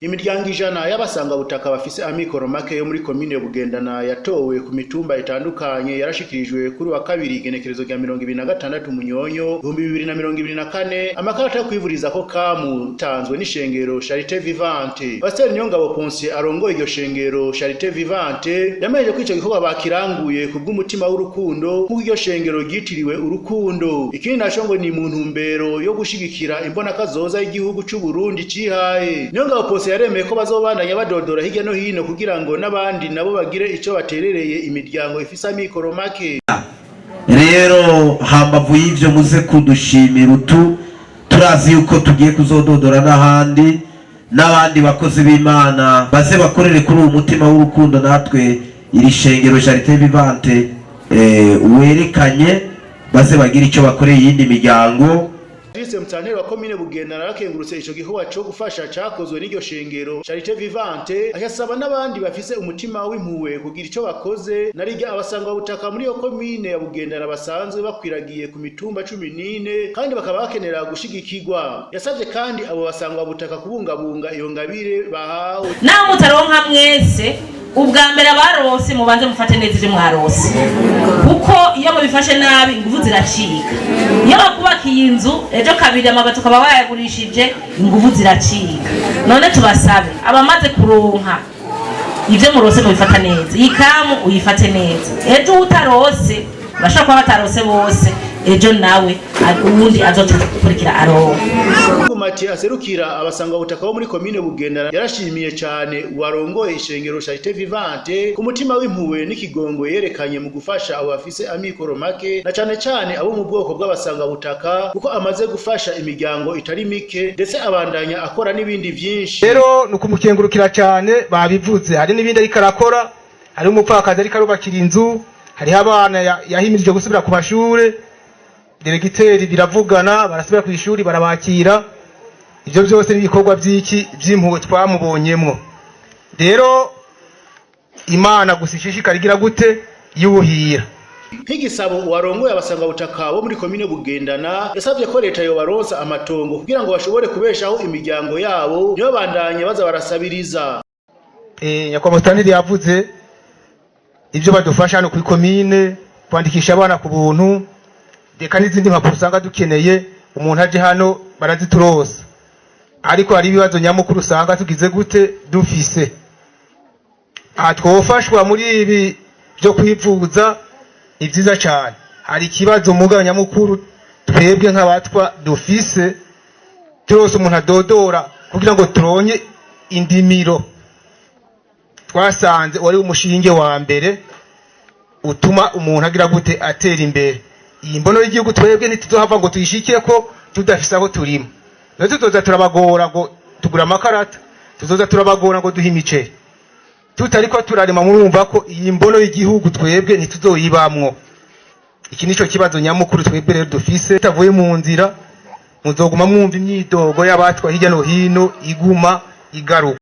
Imiryango 100 y'abasangwabutaka bafise amikoro make yo muri komine Bugendana yatowe ku mitumba itandukanye yarashikirijwe kuri wa kabiri, igenekerezo rya 26 Munyonyo 2024, amakarata yo kwivurizako kamu tanzwe n'ishengero Charité Vivante. Pasteur Niyongabo Ponce arongoye iryo shengero Charité Vivante yamenyeje ko ico gikorwa bakiranguye ku bw'umutima w'urukundo, nk'uko iryo shengero ryitiriwe urukundo. Ikindi naco ngo ni mu ntumbero yo gushigikira imbonakazoza y'igihugu c'u Burundi cihaye. Niyongabo Ponce yaremeye ko bazobandanya badodora hirya no hino kugira ngo n'abandi nabo bagire ico baterereye imiryango ifise amikoro make. Rero hambavu y'ivyo, muze kudushimira utu turazi yuko tugiye kuzododora n'ahandi, n'abandi bakozi b'Imana baze bakorere kuri uwo mutima w'urukundo natwe iri shengero Charité Vivante werekanye, baze bagire icyo bakoreye iyindi miryango. Patrice Mutanteri wa komine Bugendana arakengurutse ico gikorwa co gufasha cakozwe n'iryo shengero Charité Vivante, agasaba n'abandi bafise umutima w'impuhwe kugira ico bakoze, narirya abasangwabutaka muri iyo komine ya Bugendana basanzwe bakwiragiye ku mitumba 14 kandi bakaba bakenera gushigikirwa. Yasavye kandi abo basangwabutaka kubungabunga iyo ngabire bahawe. Naho mutaronka mwese, ubwa mbere abarose mubanze mufate neza ivyo mwarose, kuko iyo mubifashe nabi inguvu ziracika. Iyo bakubakiye inzu, ejo kabiri amabati ukaba wayagurishije, inguvu ziracika. None tubasabe, abamaze kuronka ivyo murose mubifata neza. Iyi kamu uyifate neza. Ejo utarose, bashobora kuba batarose bose, ejo nawe uwundi azoca gukurikira aronka. Mati aserukira abasangwabutaka bo muri komine Bugendana yarashimiye cane uwarongoye ishengero Charité Vivante ku mutima w'impuhwe n'ikigongo yerekanye mu gufasha abo bafise amikoro make, na cane cane abo mu bwoko bw'abasangwabutaka, kuko amaze gufasha imiryango itari mike, ndetse abandanya akora n'ibindi vyinshi. Rero ni ukumukengurukira cyane, babivuze, hari n'ibindi ariko arakora. Hariho umupfakazi ariko arubakira inzu, hariho abana yahimirije gusubira ku mashure, diregiteri biravugana, barasubira ku ishuri, barabakira. Ibyo byose ni ibikorwa by'iki? By'impuhwe twamubonyemwo. Rero Imana gusa ishishikara igira gute? Yuhira. Nk'igisabo, uwarongoye abasangwabutaka bo muri komine Bugendana yasavye ko leta yobaronsa amatongo kugira ngo bashobore kubeshaho imiryango yabo, niyo bandanye baza barasabiriza. Nyakubahwa musitanteri yavuze ibyo badufasha hano kuri komine, kwandikisha abana ku buntu, reka n'izindi mpapuro usanga dukeneye, umuntu aje hano baraziturosa. Ariko hari ibibazo nyamukuru usanga tugize gute? Dufise aha twofashwa muri ibi byo kwivuza, ni byiza cyane. Hari ikibazo mugabo nyamukuru twebwe nk'abatwa dufise, turose umuntu adodora kugira ngo turonye indimiro. Twasanze wari umushinge wa mbere utuma umuntu agira gute? Atera imbere. Iyi mbono y'igihugu twebwe ntituzohava ngo tuyishike ko tudafise aho turima. Rero tuzoza turabagora ngo tugura amakarata, tuzoza turabagora ngo duhe imiceri, tutariko turarima. Murumva ko iyi mbono y'igihugu twebwe ntituzoyibamwo. Iki nico kibazo nyamukuru twebwe rero dufise. Tutavuye mu nzira, muzoguma mwumva imyidogo y'abatwa hirya no hino iguma igaruka.